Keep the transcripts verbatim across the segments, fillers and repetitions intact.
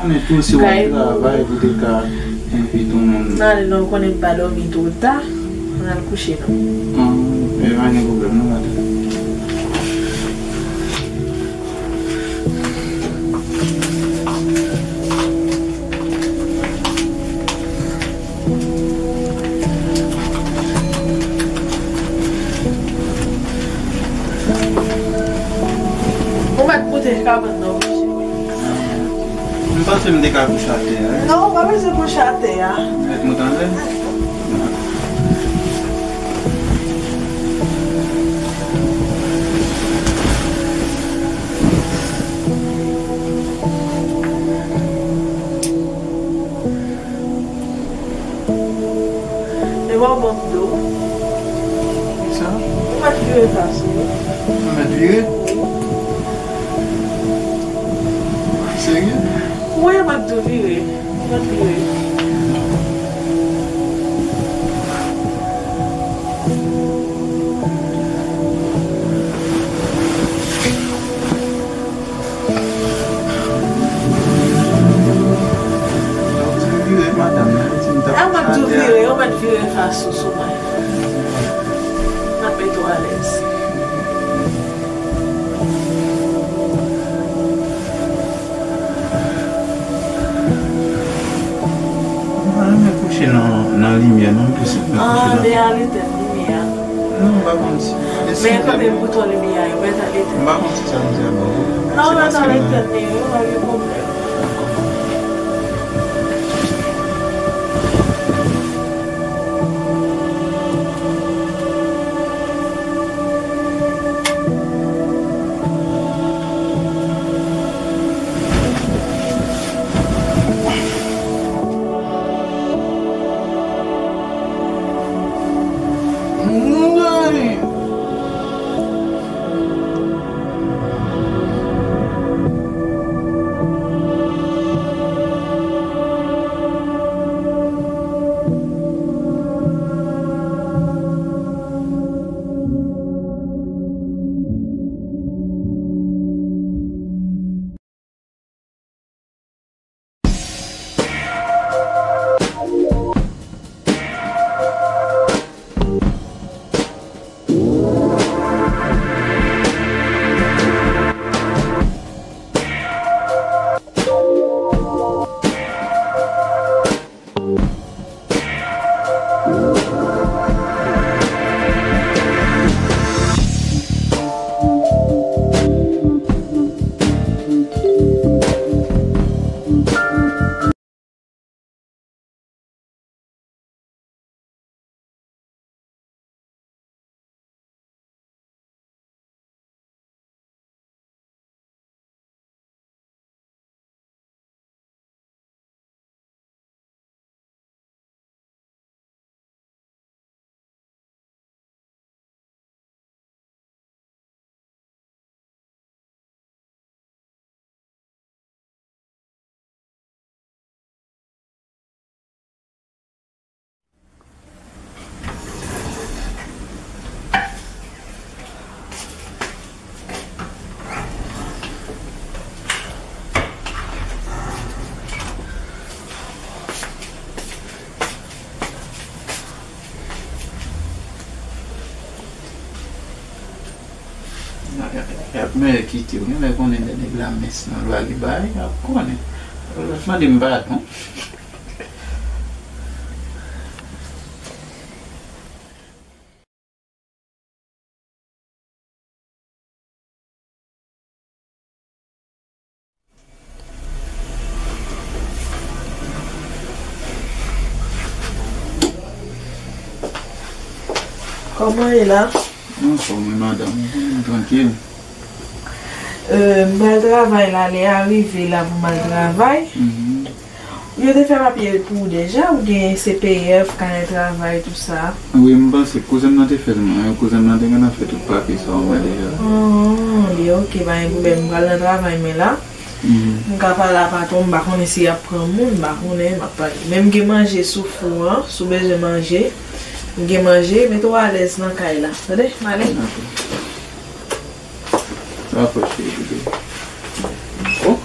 Men tou, si w ap travay, pou te ka envite yon moun. N ale non, ou konnen m pa dòmi twò ta. Ann al kouche non. Ah, e pa gen pwoblèm non, madanm. Ou mèt moute kabann nan, wi, cheri. M panse m te ka kouche atè a, wi. Non, ou pa bezwen kouche atè a. Mèt moute anlè? E bò banm dlo. Kisa? Ou mèt vire fas ou. Mwen mèt vire? Wi. Serye? Wi, mwen mèt tou vire. Mwen mèt vire. Donk, di m vire, madanm, menm si m t ap... Ah, mwen di w vire, yo mèt vire fas ou sou mwen. N ap mete w alèz. Mwen renmen kouche nan, nan limyè, non, m plis renmen kouche nan... Ah, de a liten limyè a. Non, m pa konn si. Men kote bouton limyè a, yo mèt al etenn. M pa konn si sa m di a bon. Non, yo mèt al etenn li, wi, pa gen pwoblèm. Y ap, y ap, y ap mèye kite w. Genlè konnen lè nèg la mens nan lwa li bay, y ap konnen. Mande m padon. Kòman w ye la? Anfòm, wi, madanm. Trankil. Euh, m pral travay la, lè a rive la pou m al travay. Mhm. Yo te fè papye pou ou deja, ou gen C P F, kanè travay, tout sa? Wi, m panse kouzen m nan te fè l, mwen. Kouzen m nan te gentan fè tout papye sa pou mwen deja. Ah, byen, ok, pa gen pwoblèm. M pral nan travay mwen la. Mhm. M ka pale a patwon, m pa konnen si y ap pran moun, m pa konnen, m ap pale. Men m gen manje sou fou an, si w bezwen manje, m gen manje, mete w alèz nan kay la. Tande, m ale. Ok. Sa fò cheri, bebe. Oh.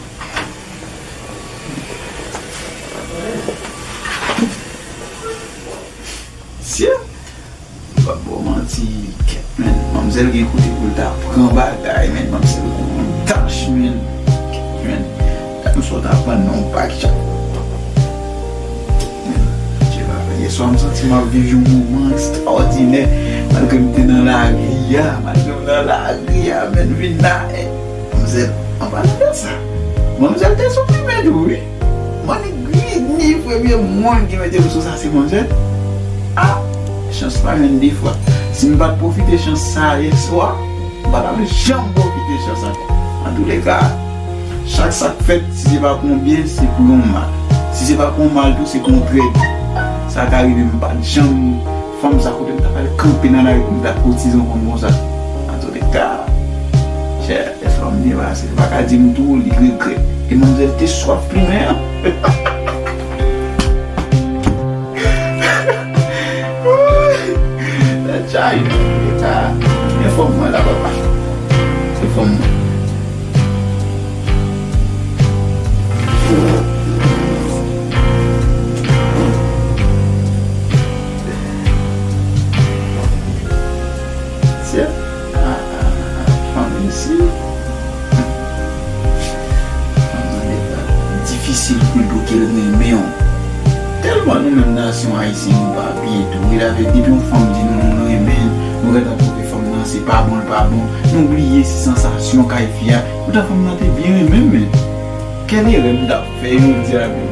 M p ap ba w manti, kèt, men. Manmzèl gen kote pou l ta pran bagay, men. Manmzèl gon tach, men. Kèt, men. Gad yon sa w ta aprann nan yon pak chak. Men, Jewova, yèswa, m santi m ap viv yon moman ekstraòdinè. Malgre m te nan lari a, malgre m nan lari a, men, m vin la, eh, manmzèl, an palan de sa, manmzèl te sou plimen tou, wi. Mannik Gridny, premye moun ki mete m sou sa, se manzè. Ah, chans pa jwenn de fwa. Si m pa t pwofite chans sa a yèswa, m pa t ap janm pwofite chans ankò. Antouleka, chak sa k fèt, si se pa pou yon byen, se pou yon mal. Si se pa pou yon mal tou, se pou yon trajedi. Sa ka rive, m pa t janm, fanm sa kote m ta pral kanpe nan lari pou m ta kotize yon fanm konsa. Antouleka, chè, Èske m byen pase? Ou pa ka di m tou, li regrèt. E manmzèl te swaf plimen an. Tèt chaje. Sa, enfòm mwen la, papa. Enfòm mwen. Sè, a, a, a, fanm isi. Fanm nan gentan difisil pou l do ke l renmen w. Tèlman nou menm nasyon ayisyen nou pa byen tou. Wi, la vre, depi yon fanm di nou nou renmen l, nou gentan twouve fanm nan se pa bon, l pa bon. Nou bliye si sansasyon kay fi a. Poutan fanm nan te byen renmen m, men. Kèl erè m t ap fè jodi a menm?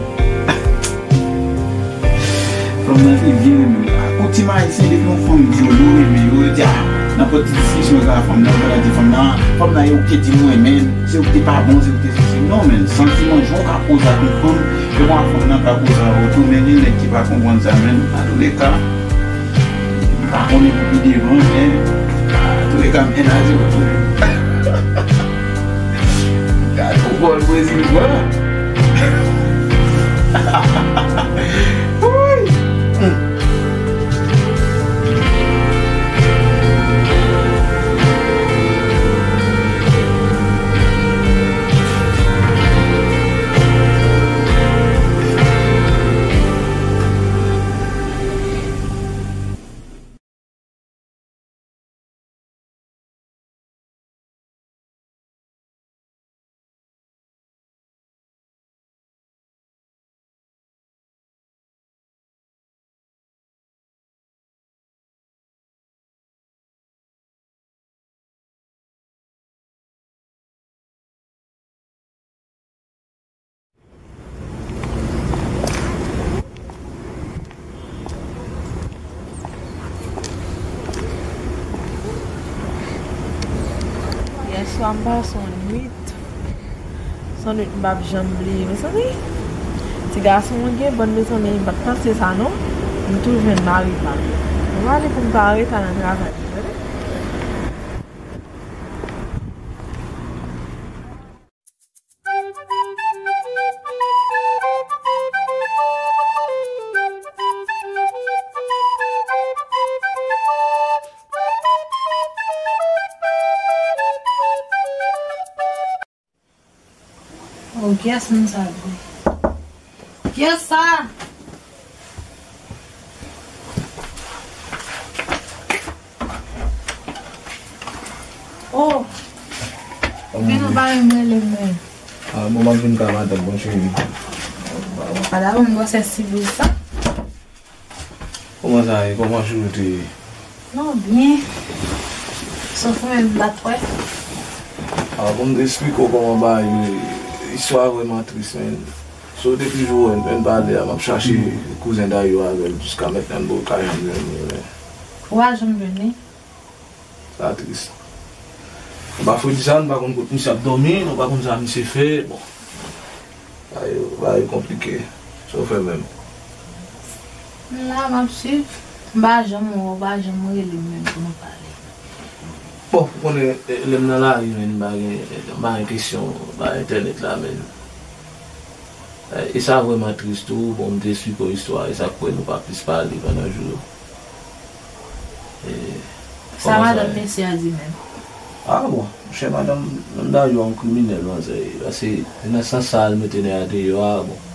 Fanm nan te byen renmen m. Koutim ayisyen, depi yon fanm di yo, yo renmen yo, yo di, a, nenpòt ti diskisyon yo gen ak fanm nan, yo pral di fanm nan, fanm nan, e ou ki te di m renmen l, se ou ki te pa bon, se ou ki te sesi. Non, men, santiman, jan w ka koze ak yon fanm, se pa fanm nan ka koze avè w tou, men gen nèg ki pa konprann sa, men, antouleka, m pa konnen pou pi devan, men, antouleka, m en a zewo toujou. Gad yon gòl Brezil pran. Wouy! Hmm. Yèswa m pase yon nwit. Se yon nwit m p ap janm bliye, mezanmi. Ti gason mwen gen bann, mezanmi, m pa t panse sa non. M tou jwenn mari pa m. Mwen ale pou m pa an reta nan travay. Oh, kiyès moun sa vre? Kiyès sa? Oh! Vin ou pa menm rele m menm. Ah, bon, m ap vin ka madanm, bon, cheri. Padavon m bwè sèsible sa. Kòman sa ye? Kòman jou te ye? Non, byen. Sof ou menm, m pa t wè. Ah, pou m te esplike w kòman bagay yo ye, istwa a vrèman tris, men. Si w te toujou wè n, n pale a, m ap chache kouzen Dayo avè l jiska mentnan, m poko ka janm jwenn li, men. Ou pa janm jwenn li? Sa tris. Anba fredi sa, nou pa konn kot misye ap dòmi, nou pa konn sa misye fè. Bon. Bagay yo, bagay yo konplike. Sa w fè menm? M la, m ap swiv. M pa janm wè w, ou pa janm rele m menm pou nou pale. Bon, ou konnen, eh, lè m nan lari, men, m pa gen, m pa gen kesyon, m pa gen entènèt la, men. Eh, e sa vrèman tris tou, bon, m te esplike w istwa, e sa k fè nou pa plis pale pandan jou yo. E, sa kòman sa madanm ye? Mesye a di menm. Ah bon, monchè, madanm, madanm Dayo a yon kriminèl, manzè, paske se nan sans sa l mete nèg la deyò a, bon.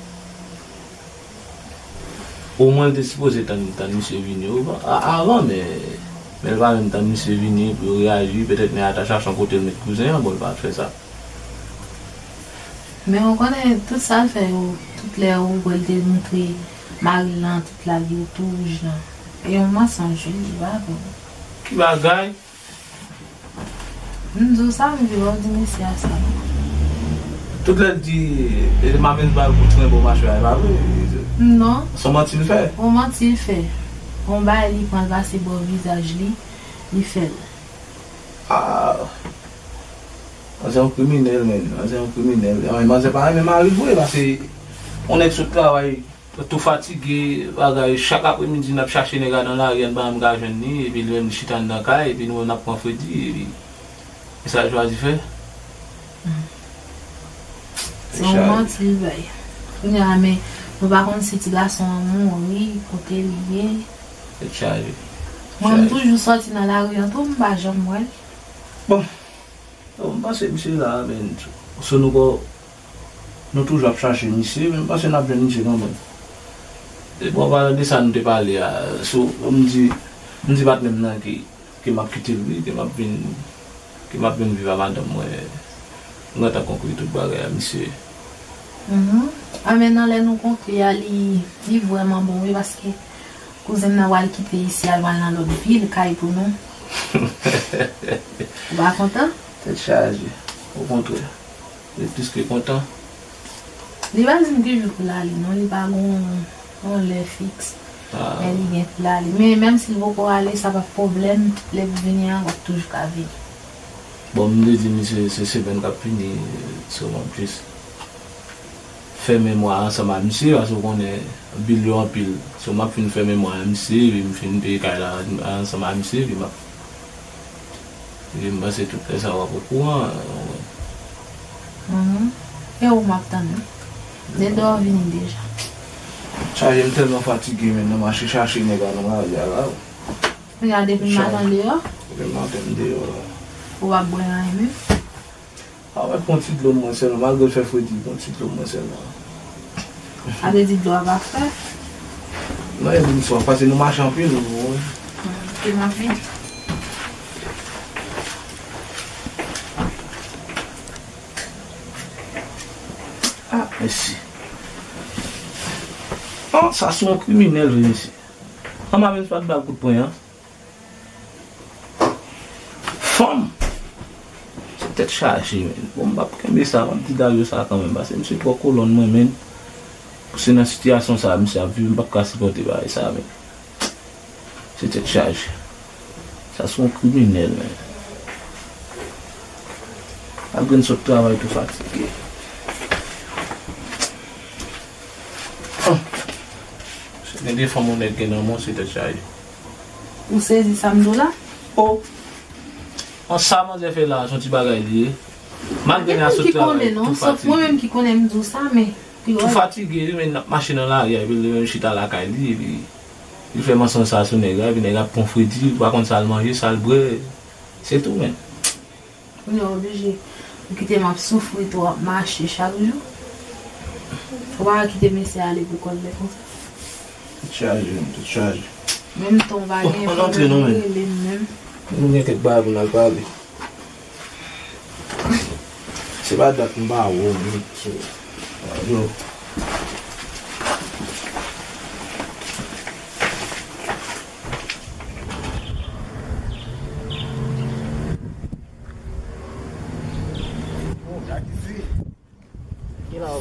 Omwen l te sipoze tann, tann misye vini avan, a- avan, men, men l pa menm tann misye vini pou yo reyaji. Petèt nèg atachasyon kote l met kouzen an, bon, l pa t fè sa. Men ou konnen, tout sa l fè yo, tout lè ou wè l te montre mari l lan, tout lavi yo tou wouj lan. E yon mansonj, wi, li pa vre. Ki bagay? M di w sa, m di w, w di mesye a sa. Tout lè l di, e, m ap vin ba l kout pwen pou mache a, e pa vre? Non. Se yon manti l fè? Yon manti l fè. Yon bagay li pran l pase bò vizaj li, li fè l. Ah. Manzè yon kriminèl, menn. Manzè yon kriminèl. Manzè pa renmen mari l vre, paske yon nèg sot travay, tou fatige, bagay, chak apremidi n ap chache nèg la nan lari a, n pa janm ka jwenn li, epi li menm li chita anndan kay, epi nou menm n ap pran fredi, epi e sa l chwazi fè. Se yon manti l bay. Kounye a, men nou pa konn si ti gason an mouri, kote l ye. Tèt chaje. Mwen, m toujou sòti nan lari an tou, m pa janm wè l. Bon. Bon, m panse misye la, men, sou nou kò, nou toujou ap chache misye, men m panse n ap jwenn misye kanmenm. E bon, palan de sa nou te pale a, sou, m di, m di patnè m nan ke, ke m ap kite l, wi, ke m ap vin, ke m ap vin viv a madanm mwen. M gentan konkli tout bagay a misye. Mhm. A, men nan lè nou konkli a, li, li vrèman bon, wi, paske kouzen m nan pral kite isi, al pral nan lòt vil, kay pou nou. Ou pa kontan? Tèt chaje. Okontrè, li plis ke kontan. Li pa di m ki jou pou l ale, non, li pa gon yon lè fiks. Ah. Men li gen pou l ale. Men menm si l poko ale, sa pa pwoblèm. Lè l vini an, w ap toujou ka vini. Bon, m te di misye se semèn k ap vini, so m ap jis fè memwa ansanm ak misye, paske w konnen bil yo anpil. So, m ap fin fè memwa a misye, epi m fin peye kay la ansanm ak misye, epi m ap, epi m panse tout lè sa w ap okouran. Mhm. E ou m ap tann wi. Nèg dòmi vini deja. Chaje, m tèlman fatige, men nan mache chache nèg la nan lari a la. Kounye a depi maten deyò. Depi maten m deyò la. Ou pa bwè anyen menm? A, mwen pran ti dlo mwen sèlman, malgre l fè fredi, pran ti dlo mwen sèlman. Sa vle di dlo a pa frè? Non, e moun swaf, paske nou mache anpil, ou konprann? Hmm, ok, m ap vini. Ah, mèsi. Oh, sa se yon kriminèl, vre, mesye. An, m ap vin pa t ba l kout pwen an. Fanm! Se tèt chaje, men. Bon, m p ap kenbe sa, m ap di Dario sa kanmenm, paske misye twò kolòn mwen, men. Pou se nan sitiyasyon sa a misye ap viv, m p ap ka sipòte bagay sa a, men. Se tèt chaje. Sa se yon kriminèl, men. Malgre m sot travay tou fatige. Hum. Se gen de fanm yon nèg gen nan men w, se tèt chaje. Ou sezi sa m di w la? Oh! An sa manzè fè la, se yon ti bagay li ye. Malgre n a sot travay, tou fatige. Mwen menm ki konnen m di w sa, men. Tou fatige, li menm n ap mache nan lari a, epi li menm chita lakay li, epi li fè mansonj sa sou nèg la, epi nèg la ap pran fredi, li pa konn sa l manje, sa l bwè. Se tou, men. Kounye a oblije. Ou kite m ap soufri tou, ap mache chak jou. Ou pa ka kite mesye ale pou kò l lè konsa. Tout chaje, tout chaje. Menm tan w pa gen, fò w rele m menm. Nou gen kèk bagay pou n al pale. Se pa dat m pa wè w menm, so, yo. Oh, Jack Easy.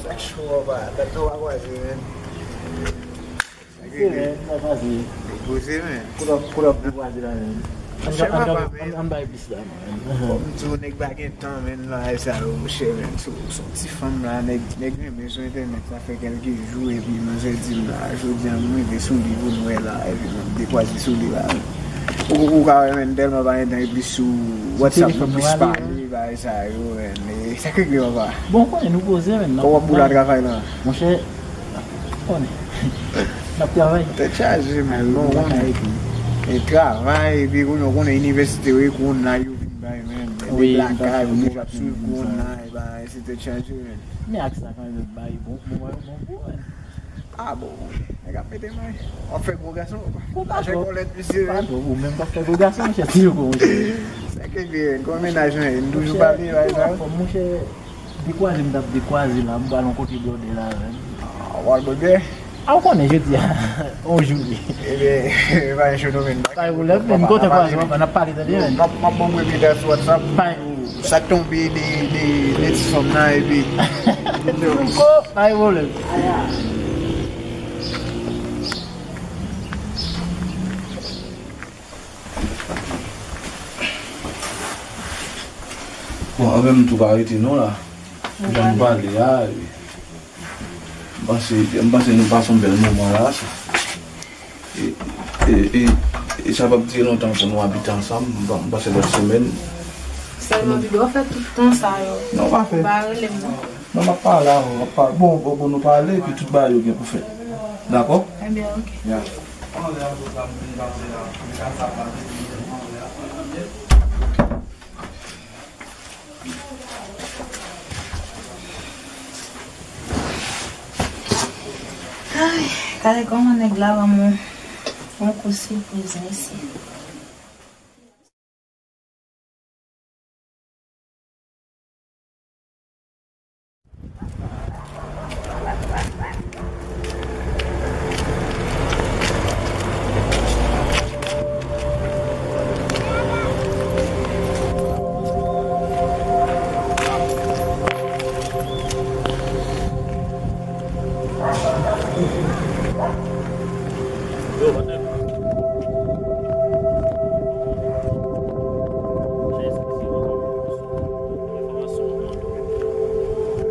Sa cho, papa. Dat nou pa kwaze, men. Poze, men, sa kwaze. Poze, men. Kout ap, kout ap kwaze la, men. An, an, an, an bay plis la, men. Kòm di w, nèg pa gen tan, men, nan bagay sa yo, monchè, men. Se, se yon ti fanm la, nèg, nèg renmen sou entènèt, sa fè kèlke jou, epi manzè di m la, jodi a, m rive sou li pou m wè la, epi m ap dekwaze sou li la. Ou, ou ka wè, men, tèlman pa gen tan, epi sou WhatsApp, nou plis pale, bagay sa yo, men, e, sa k regle, papa? Bon, konnen nou poze, men, kòman w ap boule a travay la? Monchè, konnen. N ap travay. Tèt chaje, men, bon, konnen. E travay, epi konnen, konnen inivèsite, wi, konnen yo vin bay, men, wi, lakay, ou toujou ap swiv, konnen, e bagay, se tèt chaje, men. Men ak sa, kanmenm, bay, bon, bon, bon, bon, bon, men. Ah bon, nèg ap mete men. W ap fè gwo gason. Ou pa twòp. Ou menm k ap fè gwo gason, monchè, ti louko, monchè. Sa ke byen, kòman mennaj mwen, n toujou pa byen, pa egzanp? Monchè, dekwaze m t ap dekwaze la, m pral yon kote blòdè la, menm. Ah, w al blòdè? Ah, ou konnen, jodi a, on jou li. Ebyen, e pa yon cho domèn. Pa gen pwoblèm, men m kontan kwaze w, n ap pale, tande, menm. M ap, m ap ba w premye dèt sou WhatsApp. Pa gen Sa k tonbe de, de, de ti fanm nan, epi. Oh, pa gen pwoblèm. Bon, anben, m tou pa rete non la. Jan nou pale a, epi. M panse, m panse nou pase yon bèl moman la, sa. E, e, e, e sa p ap dire lontan pou nou abite ansanm, m pa, m panse lòt semèn. Sèlman, Bibi, w fè tout tan sa yo. Non, w pa fè. Ou pa rele m, non. Non, m ap pale avè w, m ap pale. Bon, bon, bon, nou pale, epi tout bagay yo gen pou fèt. Dakò? Ebyen, oke. Ya. Ay, gade kòman nèg la ban m yon, yon kou sipriz, mesye.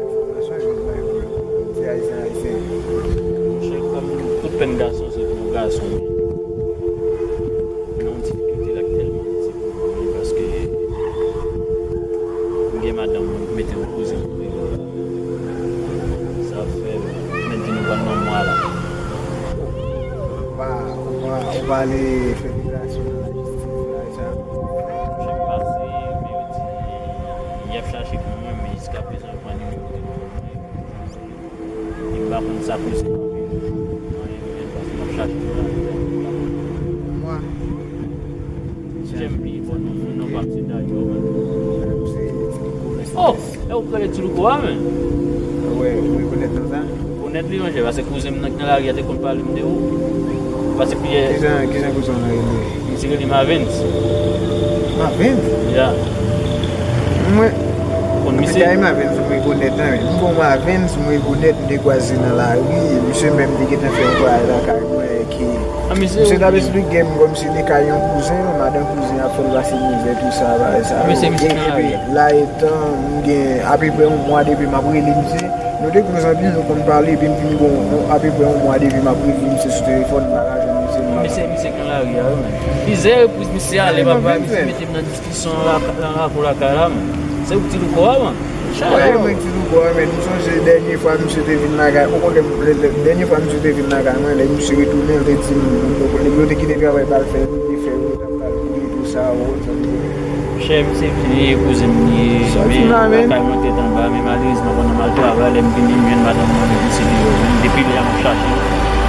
Enfòmasyon yo bay pou ti Ayisyen, Ayisyen. Monchè, kòm tout pèn gason, se pou gason. Men yon difikilte la k tèlman di pou mwen, paske m gen madanm mwen, m mete yon kouzen pou li. Sa fè, m di nou pral nan mwa la. Ou pa, ou pa, ou pa ale fè deklarasyon nan lajistis la, e sa? Monchè, m pase, men yo di, y ap chache pou mwen, men jiskaprezan, yo pran nimewo telefòn mwen. E m pa konn sa koze anpil. Mwen, mwen, paske m ap chache pou la. Mwa. Jèm bliye, bon, non, non, non, pa m se Dayo, man. Oh! E ou k rele Ti Louko a, men? Wè, ou rekonèt non sa? Rekonèt li, monchè, paske kouzen m nan ki nan lari a te konn pale m de ou. Paske plizyè. Kijan, kijan kouzen w nan rele? Misye rele Mavens. Mavens? Ya. Mwen, konn misye? Gade Mavens, m rekonèt, non, men. M gon Mavens, m rekonèt, m te kwaze nan lari, misye menm te gentan fè yon vwayaj lakay mwen, ki, ah, misye t ap esplike m kòmsi li kay yon kouzen, madanm kouzen ap fè l pase mizè, tou sa, bagay sa yo. Epi, la etan, m gen apeprè yon mwa depi m ap rele misye. Nou te kouz anpil, nou konn pale, epi m di m gon apeprè yon mwa depi m ap rele misye sou telefòn, m pa ka jwenn misye, m pa ka. Misye, misye k nan lari a, wi, men. Plizyè repriz, misye ale, papa, misye mete m nan diskisyon la, nan lakou lakay la, men. Se ou k Ti Louko a, man. Wè, mwen Ti Louko a, men. M sonje dènye fwa misye te vin lakay, ou konn lè, lè, lè, dènye fwa misye te vin lakay mwen, lè misye retounen, l te di m, yo te kite travay pa l fè, li te fè, yo t ap pale pou li, tou sa, ou konprann? Chè, misye vini, kouzen m li ye, men lakay mwen tèt anba, men malerezman, pandan m al travay, lè m vini, m jwenn madanm mwen met misye deyò, men depi lè a m ap chache l.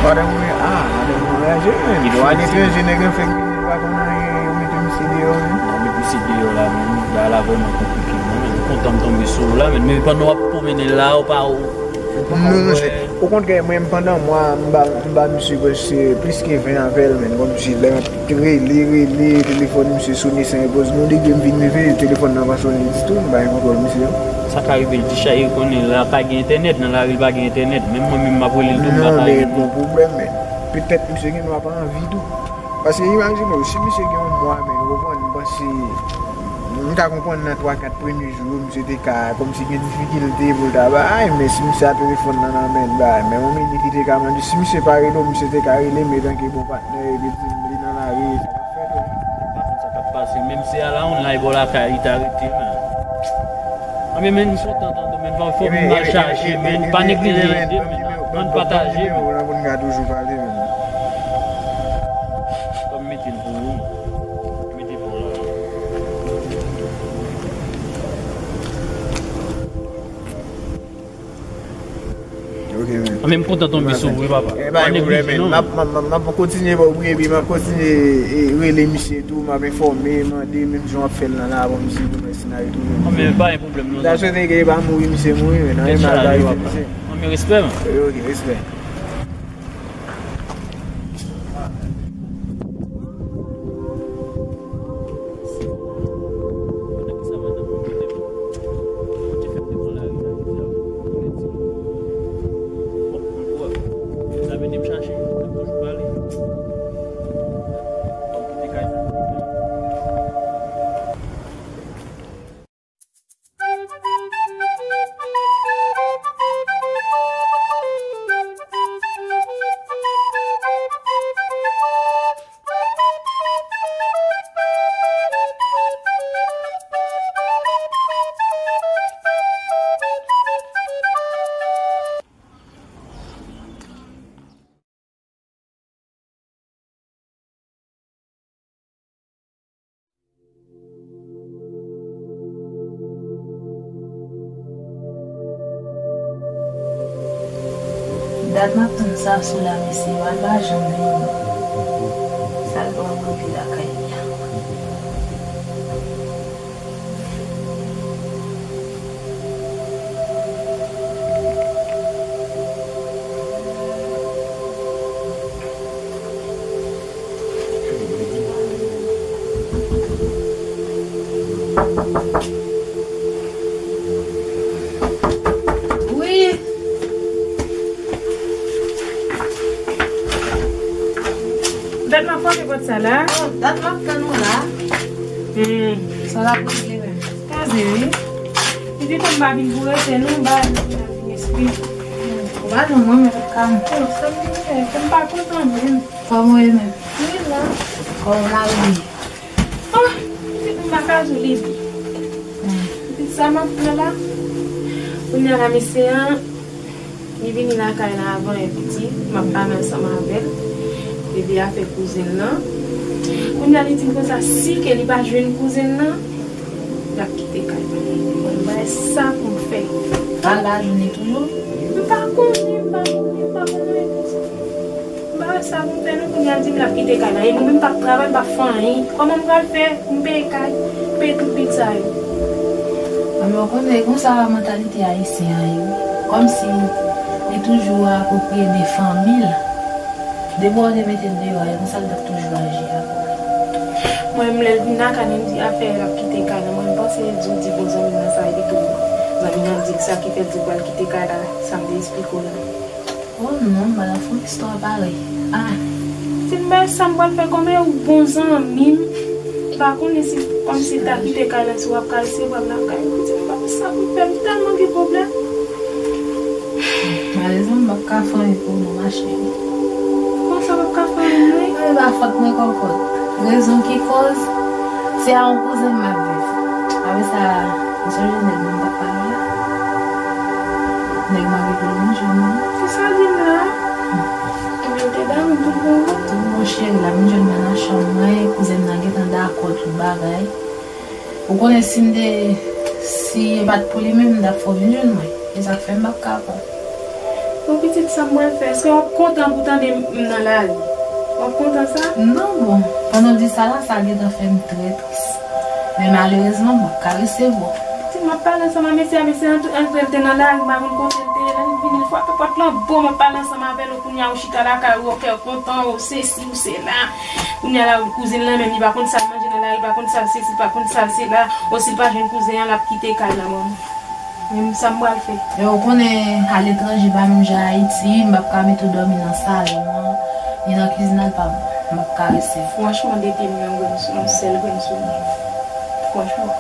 Madanm mwen, ah, madanm mwen anraje, men. Ou aletranje, nèg lan fèk vini, li pa konn anyen, yo mete misye deyò, men. Yo met misye deyò la, men bagay la vrèman konplike, men. M kontan m tonbe sou ou la, men, men pandan w ap pwomennen la, ou pa, ou, ou pa wè. Non, monchè. Okontrè, mwen, pandan mwa, m ba, m ba misye prèske plis ke ven apèl, men, kòmsi lè m ap rele, rele, telefòn misye sone san reponn. Yon degre m vin rive, telefòn nan pa sone ditou, m pa gen kontwòl misye. Sa ka rive l ti chay, ou konnen, la pa gen entènèt, nan lari l pa gen entènèt. Menm mwen menm m ap rele l tou, m pa ka rele l. Non, men gon pwoblèm, men. Petèt misye gen dwa pa anvi tou. Paske imajine w, si misye gen yon mwa, men, ou konprann, m panse, m ka konprann nan twa, kat premye jou yo, misye te ka, kòmsi gen difikilte pou l ta bay, men si misye a telefòn nan nan men l bay, men yon minit li te ka mande, si misye pa rele w, misye te ka rele m etanke bon patnè, epi di m li nan lari, sa k ap fèt, wi. M pa konn sa k ap pase l, menm si a la online bò lakay li ta rete, men. Anben, men, m kontan tande w, men, fò, fò m al chache, men, pa neglije ede, men, ann pataje, men. Ou nan moun ka toujou pale, men. Fò m mete l pou ou, mete pou ou la. Anben, m kontan tonbe sou ou wi, papa. Pa gen pwoblèm, men. M ap, m ap, m ap, m ap kontinye ba w priye, epi m ap kontinye, e, rele misye tou, m ap enfòme, mande, menm jan w ap fè l lan la, ban misye pou mèsenaryo tou. Anben, pa gen pwoblèm, non. M ta swete ke li pa mouri, misye mouri, men nan gen mal pa rive misye. Anben, respè, man. Wi, ok, respè. Dat m ap tann sa sou la, mesye, yo al pa janm vini. Sa l pran pou pi lakay li a. Wi. Dat m ap frape pòt sa la. Oh, dat m ap tann ou la. Hmm. Sa w ap regle menm? Koze wi. Epi kòm m pa vin pou rete non, m pa vin pou vin espri. Ou pa non mwen, men pa ka m. Oh, sa m vin fè, fè m pa kontan menm. Kòman w ye menm? Wi la. Kòman mari w ye? Oh, pitit m pa ka di w li di. Pitit sa m ap pran la. Kounye a la, mesye an, li vini lakay la avan yè piti, m ap pale ansanm avè l. Li di afè kouzen l lan. Kounye a, li di m konsa, si ke li pa jwenn kouzen l lan, l ap kite kay la. Mwen, m pa wè sa pou m fè. Al la jounen toujou? M pa konnen, m pa konnen, m pa konnen. M pa wè sa pou m fè non, kounye a l di m l ap kite kay la. E mwen menm m p ap travay, m p ap fè anyen. Kòman m pral fè pou m peye kay, peye tout bil sa yo? Anben, w konnen, e konsa mantalite ayisyen an ye wi. Kòmsi li toujou apwopriye de fanmi l. Depi w te mete l deyò a, e konsa l t ap toujou aji avè w. Mwen menm, lè l vin lakay mwen, m di afè l ap kite kay la. Mwen, m panse l di w di bon zanmi l nan sa, epi tou zanmi l lan di l sa ki fè l di l pral kite kay la, sa m te eksplike w la. Oh non, m pa nan fon istwa parèy. Ah. Si m bay sa m pral fè kòm e ou bon zanmi m, m pa konnen si kòmsi l ta kite kay la, si w ap ka resevwa m lakay ou. Pitit m pa konn sa pou m fè, m tèlman gen pwoblèm. Malezman, m p ap ka fè anyen pou ou non, ma chérie. Kòman sa w p ap ka fè anyen vre? E pa fòt mwen kòkòt. Rezon ki koz, se a yon kouzen m ap viv. Apre sa, ou sonje nèg mwen m t ap pale w la? Nèg mwen gen pou l vin jwenn mwen. Kisa w di m la? Ebyen, ou te damou tout bon vre? Tout bon, cheri, l ap vin jwenn mwen nan chanm mwen, kouzen m nan gentan dakò tout bagay. Ou konnen si m te, si e pa t pou li menm, m t ap fè w vin jwenn mwen. E sa k fè m p ap ka pran. Bon, pitit, sa m pral fè? Èske w ap kontan pou tande m nan lari? W ap kontan sa? Non, bon, pandan w di sa la, sa gentan fè m trè tris. Men malerezman, m p ap ka resevwa w. Pitit, m ap pale ansanm a mesye a, mesye a antre, antre, l te nan lari, m pa konn kote l te ye, lè l vini, l frape pòt lan, bon, m ap pale ansanm avè l, kounye a ou chita lakay ou, ou kè kontan, ou sesi, ou sela. Kounye a la, kouzin lan menm, li pa konn sa l manje nan lari, li pa konn sa l sesi, li pa konn sa l sela. Ou si l pa jwenn kouzen an, l ap kite kay la, manman. Men sa m pral fè. E ou konnen, aletranje pa menm jan Ayiti, m p ap ka mete w dòmi nan salon an, ni nan kizin an, l pa bon. M p ap ka resevwa. Franchman, depi m nan grenn sou, yon sèl grenn sou mwen. Franchman.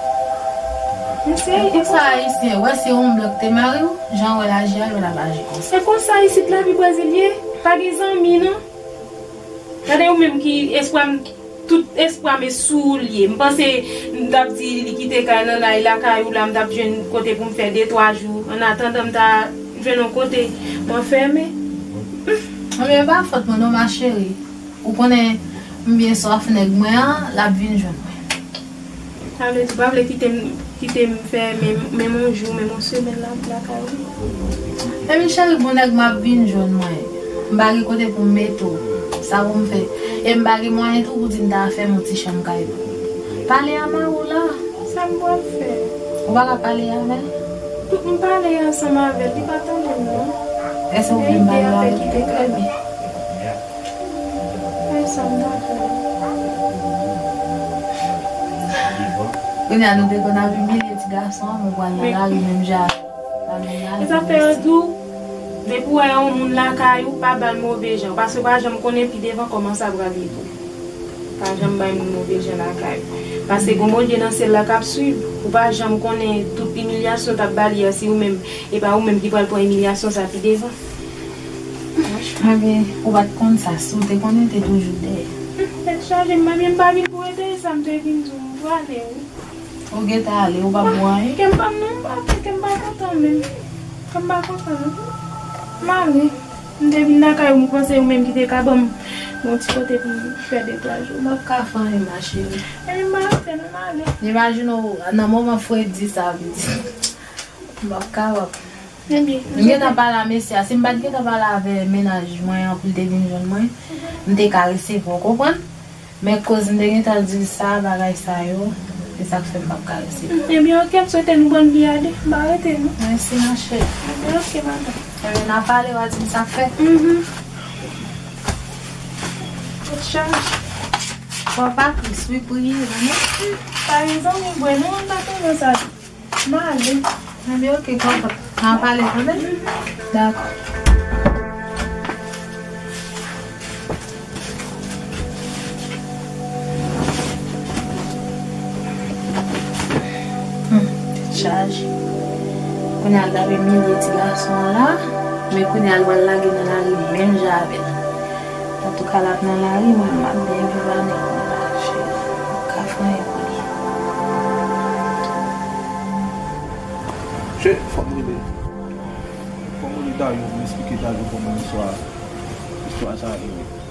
Men se e konsa Ayisyen, wè se yon blan k te mare w, jan w wè l aji a, l wè l ap aji konsa. E konsa isit lavi Brezil ye, pa gen zanmi non. Gade ou menm ki espwa m, tout espwa m e sou ou l ye. M panse m t ap di li kite kay nan lari lakay ou la, m t ap jwenn kote pou m fè de twa jou. Annatandan m ta jwenn yon kote pou m fèmen. Anben, e pa fòt mwen non, ma chérie. Ou konnen m byen swaf nèg mwen an, l ap vin jwenn mwen. Sa vle di ou pa vle kite m Kite m fè menm, menm yon jou, menm yon semèn la, lakay ou. Epi cheri, bon nèg m ap vin jwenn mwen. M pa gen kote pou m mete w. Sa pou m fè? E m pa gen mwayen tou pou di m ta fè m yon ti chanm kay pou ou. Pale a mari w la. Sa m pral fè? Ou pa ka pale avè l? M pale ansanm avè l, li pa tande m non. Èske ou vle m pale avè l? Trè byen. Ay, sa m ta fè? Kounye a nou te konn ap imilye ti gason an, men ou pral nan lari menm jan avè l. E sa fè yo di w, depi w wè yon moun lakay ou, pa ba l move jan, paske w pa janm konnen pi devan kòman sa pral ye pou ou. Pa janm bay moun move jan lakay ou. Paske gon Bondye nan syèl la k ap swiv. Ou pa janm konnen tout imilyasyon w t ap ba li a, se ou menm, e pa ou menm ki pral pran imilyasyon sa pi devan. Ebyen, ou pa t konn sa, si w te konnen, w te toujou dèyè. Tèt chaje, m pa byen, m pa vin pou rete, sa m te vin di w, m prale wi. Ou gentan ale, ou pa bon anyen. Kè m pa m non, m pa fè, kè m pa kontan menm. Kè m pa kontan non. M ale. M te vin lakay ou, m panse ou menm ki te ka ban m yon ti kote pou m fè de twa jou. M p ap ka fè anyen, ma chérie. Ebyen, m pa rete non, m ale. Imajine w nan moman fredi sa, m p ap kapab. Ebyen, m gentan pale a mesye a. Si m pa t gentan pale avè mennaj mwen an pou l te vin jwenn mwen, m te ka resevwa w, konprann? Men koz m te gentan di l sa, bagay sa yo, se sa k fè m p ap ka resevwa. Ebyen, oke, m swete nou bòn vi a de. M pa rete non. Mèsi, ma chérie. Ebyen, oke, madanm. Ebyen, n a pale, w a di m sa k fèt. Mhm. Tèt chaje. Fò w pa tris wi, priye, non? Pa gen zanmi vre non, m pa tande sa. M ale. Ebyen, oke, kontan. N a pale, tande? Dakò. Hmm, tèt chaje. Kounye a l t ap imilye ti gason an la, men kounye a l pral lage nan lari menm jan avè l. Antouka, l ap nan lari, mwen menm m ap byen viv avèk mwen la, cheri. M p ka fè anyen pou li. Che, fò m rele. Fò m rele Dayo, m esplike Dayo kòman istwa, istwa sa ye.